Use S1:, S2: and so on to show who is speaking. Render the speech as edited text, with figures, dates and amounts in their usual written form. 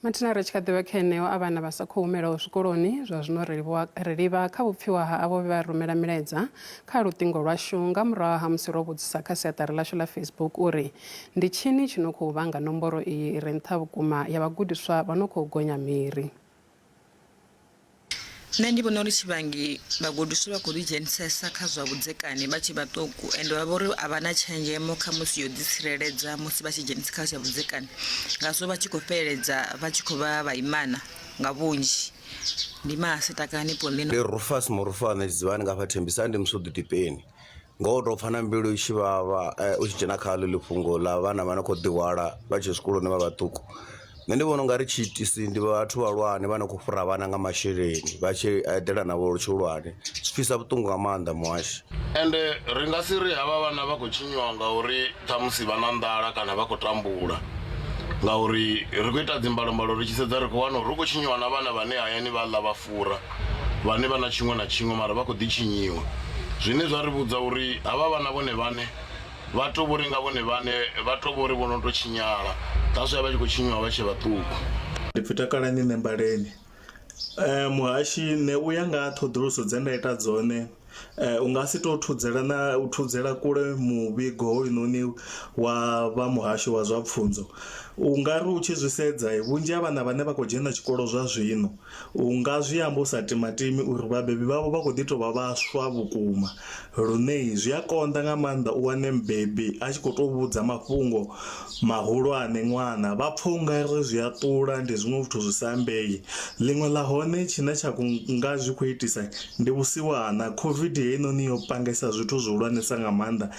S1: Mathina ri tshi kha ḓivha kha eneo a vhana vha sa khou humelaho zwikoloni zwa zwino ri livhuwa ri livha kha vhupfiwa ha avho vhe vha rumela milaedza kha luṱingo lwashu nga murahu ha musi ro vhudzisa kha siaṱari ḽashu ḽa Facebook uri ndi tshini tshi no khou vhanga nomboro iyi i re nṱha vhukuma ya vhagudiswa vha no khou gonya miri.
S2: Nṋe ndi vhona uri tshivhangi vhagudiswa vha khou ḓi dzhenisesa kha zwa vhudzekani vha tshe vhaṱuku ende vha vha uri a vha na tshenzhemo kha musi yo ḓi tsireledza musi vha tshi dzhenisa kha zwa vhudzekani ngazwo vha tshi khou fheleledza vha tshi khou vha vhaimana nga vhunzhi ndi masitakani
S3: Ndi Rufus Murufane Tshidzivhani nga hafha Thembisani ndi Musudi Tipeni. Ngoho u tou pfha na mbilu i tshi vhavha u tshi dzhena kha heḽi fhungo ḽa vhana vha no khou ḓihwala vha tshe zwikoloni vha vhaṱuku. Nṋe ndi vhona ungari tshiitisi ndi vhathu vhahulwane vha no khou fhura vhana nga masheleni vha tshi eḓela navho tshihulwane zwi pfhisa vhuṱungu nga maanḓa muhashi.
S4: Ende ri nga si ri havha vhana vha khou tshinyiwa ngauri ṱhamusi vha na nḓala kana vha khou tambula ngauri ri khou ita dzimbalombalo ri tshi sedza ri khou wana uri hu khou tshinyiwa na vhana vhane hayani vha ḽa vha fura vhane vha na tshiṅwe na tshiṅwe mara vha khou ḓi tshinyiwa zwine zwa ri vhudza uri havha vhana vhone vhane vha to vhori nga vhone vhane vha to vhori vho no to tshinyala that's why vha tshi khou tshinyiwa vha tshe vhaṱuku.
S5: Ndi pfi Takalani Nembaleni. Muhashi nṋe u ya nga ha ṱhoḓuluso dze nda ita dzone u nga si to thudzela na u thudzela kule muvhigo hoyunoni wa vha muhasho wa zwa pfunzo u nga ri u tshi zwi sedza vhunzhi ha vhana vhane vha khou dzhena tshikolo zwa zwino u nga zwi amba u sa timatimi uri vhabebi vhavho vha khou ḓi tovha vhaswa vhukuma lune zwi a konḓa nga maanḓa u wane mubebi a tshi khou tou vhudza mafhungo mahulwane ṅwana vha pfha u nga ri zwi a ṱula ndi zwiṅwe zwithu zwi sa ambei. Ḽiṅwe ḽa hone tshine tsha nga zwi khou itisa ndi vhusiwana, COVID heinoni yo pangesa zwithu zwihulwanesa nga maanḓa.